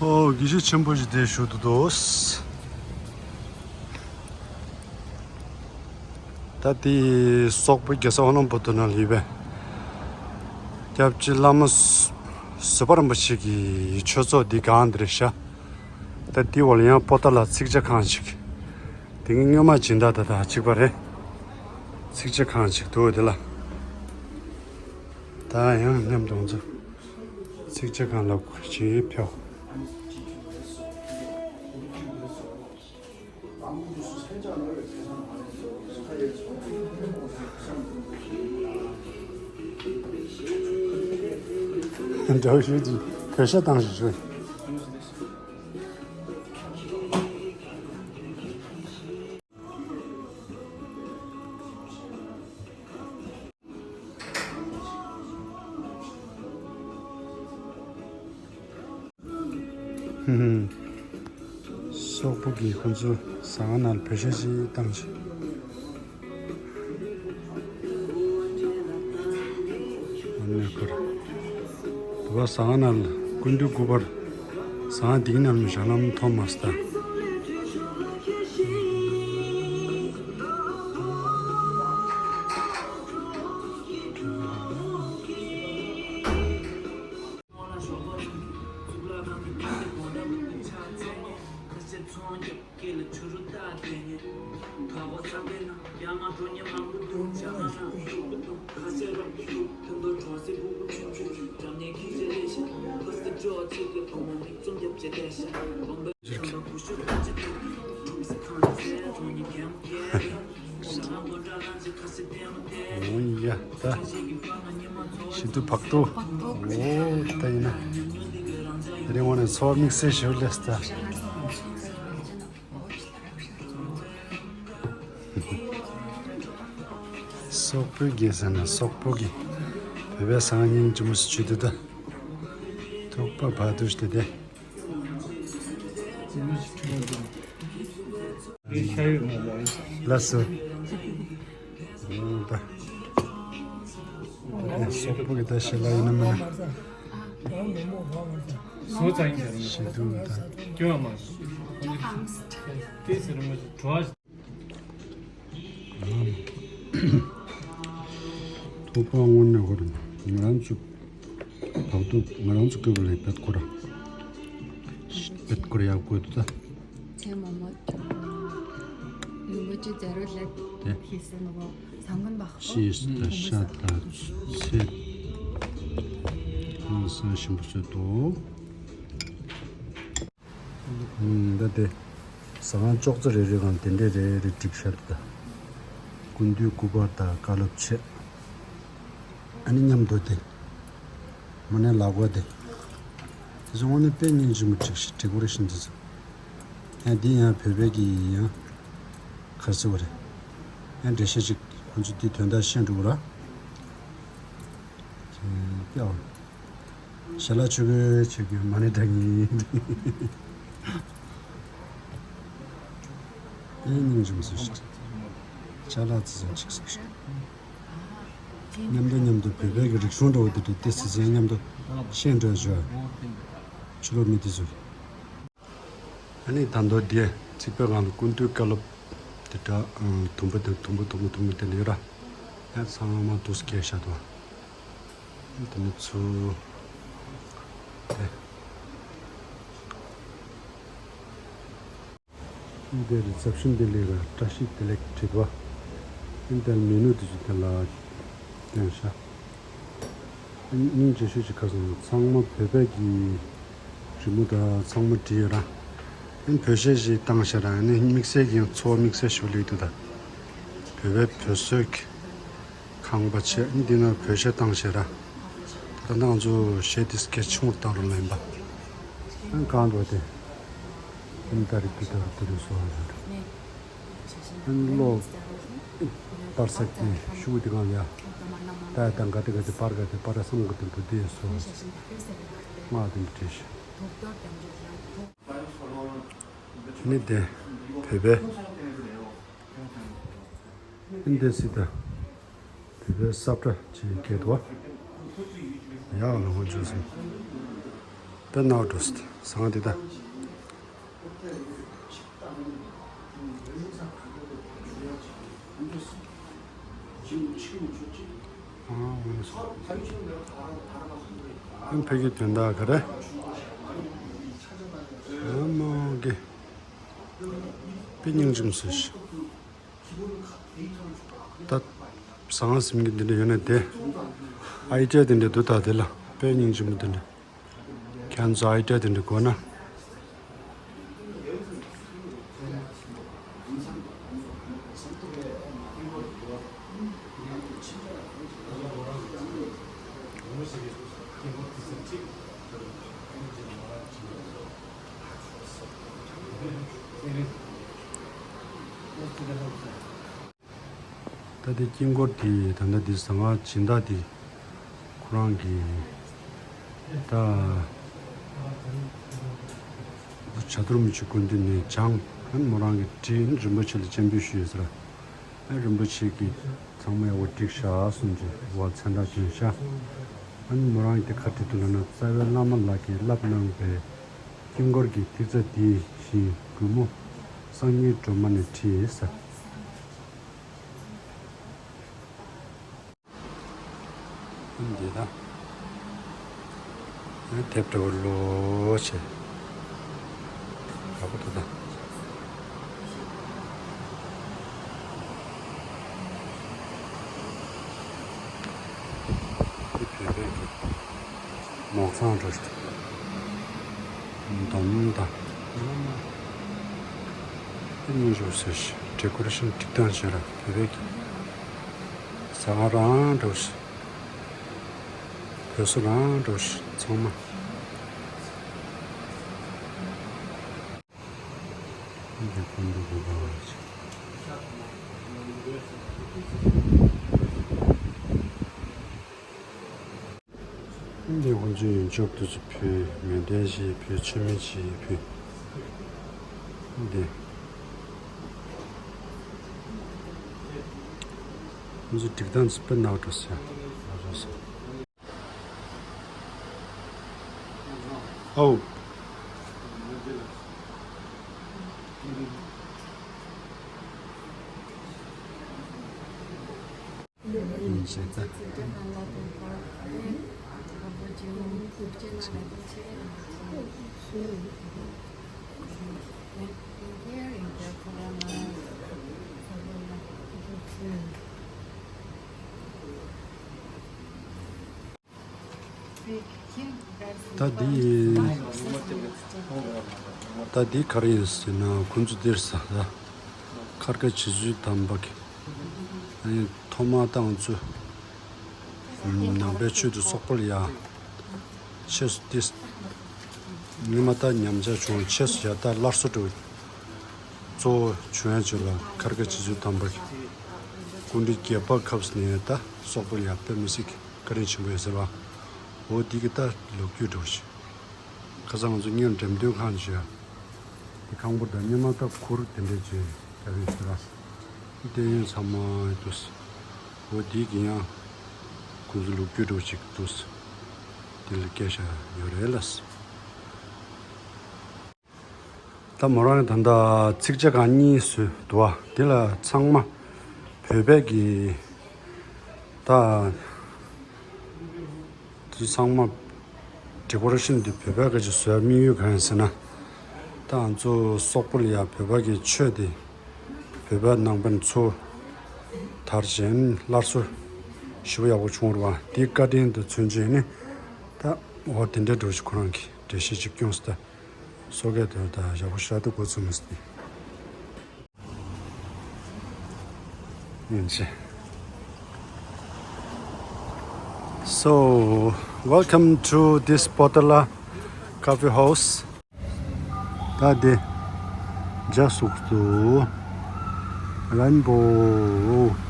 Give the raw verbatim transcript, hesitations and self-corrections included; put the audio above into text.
ཨོ་དགེ་བཤེས་ཆེན་པོ་ཞིག་དེ་བཞུགས་འདུག་དོ། ད་དེ་སོག་པོའི་རྒྱལ་ས་ཨོ་ལམ་པོ་ཏོ་ནང་ལ་ཡོད་པའི་སྐྱབས་རྗེ་བླ་མ་བཟོད་པ་རིན་པོ་ཆེ་གི་ཆོས་ཚོགས་འདི་སྒང་འདི་རེད་ཤག་ད་དེའི་འོག་ལ་ཡང་པོ་ཏཱ་ལ་ཚིག་ཇ་ཁང་ཞིག་དེ་ངས་སྔོན་མ་སྦྱིན་བདག་དང་ད་གཅིག་པ་རེད། ཚིག་ཇ་ཁང་ཞིག་འདུག་དེ་ལ། ད་ཡང་མཉམ་དུ་ང་ཚོ་ཚིག་ཇ་ཁང་ལ་ཅིག་ཕེབས། འདྲ་བོ་ཞིག་ཅིག་གོས་ཤ་བཏང་ཞིག་ཞུ། སོག་པོ་གིས་ཁོ་ཚོ་ཟ་ཁང་ནང་ལ་བོད་ཤ་ཞིག་བཏང་ཞིག་ཨ་ནི་ཁོར། དུ་བ་ཟ་ཁང་ནང་ལ་སྐུ་མདུན་སྐུ་པར་ཟ་ཁང་འདིའི་ནང་ལ་ཞྭ་ལམ་མཐོང་མ་སྟ། འོ་ཡ་ད། ཞི་དུ་བག་ཏུ། འོ་ད་ཡིན་ན། དེ་རིང་འོ་ནས་འཚོ་བ་དམིགས་བསལ་ཞིག་ལས་ད། སོག་པོའི་རྒྱལ་ས་ན་སོག་པོ་གི་བོད་པའི་ཟ་ཁང་སྙིང་རྗེ་མོ་ཞིག་བྱུང་འདུག་ད། ཐུག་པ་བ་དུ་ཞིག་དེ། ལགས་སོ། ད། སོག་པོ་གི་ད་ཞལ་ལག་ཡིན་ན་མིན་ན། ཞེ་དུ་ད། ཐུག་པ་དངོས་གནས་ཁོ་རང་ང་རང་ཚོ་བག་ཐུག་ང་རང་ཚོ་བཀོད་པ་ལས་བེད་ཁོ་ར་བེད་ཁོ་ར་ཡག་པོ་འདུག་ད། ཚེ་མོ་མོ། རིན་པོ་ཆེ་ཛེ་རོ་ལེགས་དེ་ཤི་སོང་ནོ། ཟངས་མགོན་པ། ཤི་ས་ད་ཤ་ད་ཚེ། ཁོང་ས་ཞིམ་པོ་བཟོས་འདུག་ད་དེ་ཟ་ཁང་ཅོག་ཙེ་རེ་རེ་གང་དེ་འདྲས་རེ་རེ་བསྒྲིགས་ཤག་ད། སྐུ་མདུན་སྐུ་པར་དང་བཀའ་སློབ་ཆས། ཨ་ནི་མཉམ་དུ་དེ། མོ་ནས་ལག་པ་དེ། དེ་ཚོ་དངོས་གནས་དཔེ་སྙིང་རྗེ་མོ་བསྒྲིགས་ཤིག་བསྒྲིགས་པ་རེད་ཤིང་དེ་ཚོ། ཡང་འདི་ཡང་བོད་པའི་གི་ཡང་ཁ་ཟེར་བ་རེད། ཡང་འགྲེལ་བཤད་ཅིག་ཁོང་ཚོ་འདི་དོན་དག་ཤེས་འགྲོ་གི་ར། ཀྱེ་ཀྱེ། ཞལ་ལག་མཆོད་ཀྱི་མཆོད་ཀྱི་མ་ཎི་བགྲང་གི། ཨེ་སྙིང་རྗེ་མོ་བཟོས་ཤིག་ཅ་ལག་ཙི་ཙམ་ཅིག་བཟོས་ཤིག་མཉམ་དུ་མཉམ་དུ་བོད་པའི་གི་རིག་གཞུང་འདྲ་བོ་དེ་འདྲ་དེ་སི་ཙན་མཉམ་དུ་ཤེས་འགྲོ་བྱོས། ཕྱི་ལོགས་མི་དེ་ཚོ། ཨ་ནི་ད་མདོ་དེ་ཚིག་པའི་སྒང་ལ་སྐུ་མདུན་བཀའ་སློབ་དེ་འདྲ་དུམ་བུ་དེ་དུམ་བུ་དུམ་བུ་དུམ་བུ་དེ་ནས་ར། ཡང་ཚང་མ་འདུག་སྐད་ཤ་དོ། དེ་ནི་ཚུ། དེ། འདིར་རྩ་ཤིང་འདི་ལས་ར་བཀྲ་ཤིས་བདེ་ལེགས་བྲིས་པ། འདིར་མི་ནུ་དེ་ཚོ་དེ་ལ་བསྟན་ཤག་སྙིང་རྗེ་ཤོས་ཅིག་ཁ་སང་ཚང་མ་བོད་པའི་གི་རི་མོ་དང་ཚང་མ་བྲིས་ཡོད་ར། ཨན་བོད་གཞས་ཞིག་བཏང་ཤག་ར་ཨན་དམིགས་བསལ་གྱི་ཚོར་བ་དམིགས་བསལ་ཞིག་ལས་འདུག་ད། བོད་པའི་བོད་གསོལ་གྱི། ཁང་པ་ཆེ་འདི་ན་བོད་གཞས་བཏང་ཤེས་ར། ད་ལྟ་ང་ཚོ་གཞས་དེ་སྐད་ཆུང་རུ་བཏང་རོགས་ལེན་པ། ཨང་གང་འགྲོ་དེ། ཨང་ད་རི་དུ་ད་རི་དུ་རི་སོ་ཨང་རི། ཨང་ལོ། པར་སག་དེ་ཤུ་དེ་གང་ཡ། ད་ད་ག་དེ་ག་དེ་པར་ག་དེ་པར་སམ་ག་དེ་འབུ་དེ་སོ། ང་དེ་འབྲི་ཤེས། ནི་དེ། བོད་པའི། ཨིན་དེ་སི་ད། བོད་པའི་ས་བཀྲ་ཅིག་སྐད་དོ། ཡག་ལ་ཧོན་ཆོས་སོང་། དཔེ་ནག་འགྲོ་སྲིད་ཟ་ང་དེ་ད། ཨ་ཕ་གི་དོན་དག་ག་རེ། ཨ་མ་གི་དཔེ་སྙིང་རྗེ་མོ་ཟེར་ཤི། ད་ཟ་ང་ཟིན་གི་འདི་འདྲ་ཡོད་ན་དེ། ཨའི་ཌི་ཡ་དེ་འདྲ་འདུག་ད་དེ་ལ་དཔེ་སྙིང་རྗེ་མོ་དེ་འདྲ། ཁྱེད་ཚོ་ཨའི་ཌི་ཡ་དེ་འདྲ་དགོས་ན། ད་དེ་དཀྱིལ་འཁོར་དེ་ད་ལྟ་དེ་ཟ་ང་སྦྱིན་བདག་དེ་ཁོ་རང་གི་ད་བྱ་དོར་མི་ཆོས་དགོན་དེ་ནས་སྦྱངས། ཨ་ནི་མོ་རང་གི་བྲིས། ཨ་ནི་རིན་པོ་ཆེ་ལ་སྤྱན་འབུལ་ཞུས་ཡོད་ཟེར། ཨ་རིན་པོ་ཆེ་གིས་ཚང་མ་ཡག་པོ་བསྒྲིགས་ཤག་གསུངས་བྱས་བ་མཚན་རྟགས་བསྐྱོན་ཤག་ཨ་ནི་མོ་རང་གིས་དེ་ག་བྲིས་འདུག་ལབ་ན། རྩ་བའི་བླ་མ་ལགས་ཀྱིས་བསླབ་གནང་བའི་དཀྱིལ་འཁོར་གྱི་ཐིག་རྩ་འདི་བཞིན་མགུལ་མོ་སངས་རྒྱས་སྒྲོལ་མ་ནས་བྲིས་ཟེར། འདི་ད། དེབ་འདྲ་བོ་ལོ་ཆེ། ཡག་པོ་འདུག་ད། འདི་བོད་པའི་གི་མོག་ཚང་འདྲ་ཞིག་འདུག་འདོམ་དང་། ཨེ་སྙིང་རྗེ་པོ་ཟེར་ཤི། ཌེ་ཀོ་རེ་ཤན་སྒྲིག་སྟངས་བྱས་ར་བོད་པའི་གི་ཟ་ཁང་རང་འདྲ་བོ་ཞིག་བོད་བཟོ་རང་འདྲ་བོ་ཞིག་ཚང་མ། འདི་ཁོང་ཚོ་གི་ག་བ་ཞིག་འདི་ཁོང་ཚོས་ཡོན་ཆབ་དེ་ཚོ་ཕུལ། མེ་མདའ་ཞིག་ཕུལ། མཆོད་མེ་ཞིག་ཕུལ། འདི་ཁོང་ཚོ་སྒྲིག་སྟངས་ཚོ་དཔེ་ནག་འགྲོ་ཟེར། ཨོ་རེད་ཟེར། ཨོ། ད་འདི། ད་འདི་ག་རེ་ཡིན་ཟེར་ན། ཁོང་ཚོ་འདིར་ས་ད་ཁར་ཀ་རྗེ་བཙུན་དམ་པ་གི་ཨ་ནི་ཐོག་མ་ད་ང་ཚོ་ནང་པའི་ཆོས་དེ་སོག་པོ་ལ་ཡ་ཆེས་སུ་ཏིས་ཉི་མ་ད་ཉམས་ཆག་བྱུང་། ཆེས་སུ་ཡ་ད་སླར་གསོ་འགྲོ། གཙོ་བོ་བྱུང་ཡ་ཆོས་ལ་ཁར་ཀ་རྗེ་བཙུན་དམ་པ་གི་སྐུ་ཕྲེང་བརྒྱད་པ་སྐབས་ནས་ད་སོག་པོ་ལ་ཡ་དཔེ་མི་སྲིད་བཀའ་དྲིན་ཆེན་པོ་ཡོད་ཟེར་བ། འོ་འདི་གི་ད་ལོ་རྒྱུས་འགྲོ་ཞིག་ཁ་སང་ང་ཚོ་སྔོན་འགྲེམས་སྟོན་ཁང་བྱས། དེ་ཁང་པ་དང་སྔོན་མ་ད་གུར་དེ་འདྲས་བྱས་རྒྱབ་ཡོད་ཟེར་བ། བལྟས་ཡོད་ཚང་མ་འདུག་འོ་འདི་གི་ཡང་ཁོང་ཚོ་ལོ་རྒྱུས་འགྲོ་ཞིག་འདུག་དེ་ལ་སྐད་ཆ་ཡོད་རེད་ལ། ད་མོ་རང་གིས་ད་ལྟ་ཚིག་བརྗོད་གང་གཉིས་བཟོས་འདུག་བ། དེ་ལ་ཚང་མ་བོད་པའི་གི་ད་དེ་ཚང་མ་ཌེ་ཀོ་རེ་ཤན་དེ་བོད་པའི་གི་ཅིག་བཟོ་ཡ་དམིགས་ཡུལ་གང་ཡིན་ཟེར་ན། ད་ང་ཚོ་སོག་པོ་ལ་ཡ་བོད་པ་གི་ཆོས་དེ་བོད་པ་ནང་པ་ཚོ་དར་ཞིང་སླར་གསོ་ཞེ་པོ་ཡག་པོ་བྱུང་བ་རེད་བ། དེའི་བཀའ་དྲིན་དེ་མཚོན་བྱས་ནས་ད་འོ་དེ་འདྲ་འགྲོ་ཞིག་ཁོ་རང་གིས་འགྲེལ་བཤད་ཅིག་བསྐྱོན་སོང་། ད་སོ་གས་དེ་ད་ཡག་པོ་ཞེ་དྲག་འགོ་ཚུགས་མ་སོང་། ཡིན་ཅི། So, welcome to this Potala Coffee House. ད་དེ་ཇ་སུག་ཏུ་རན་པོ།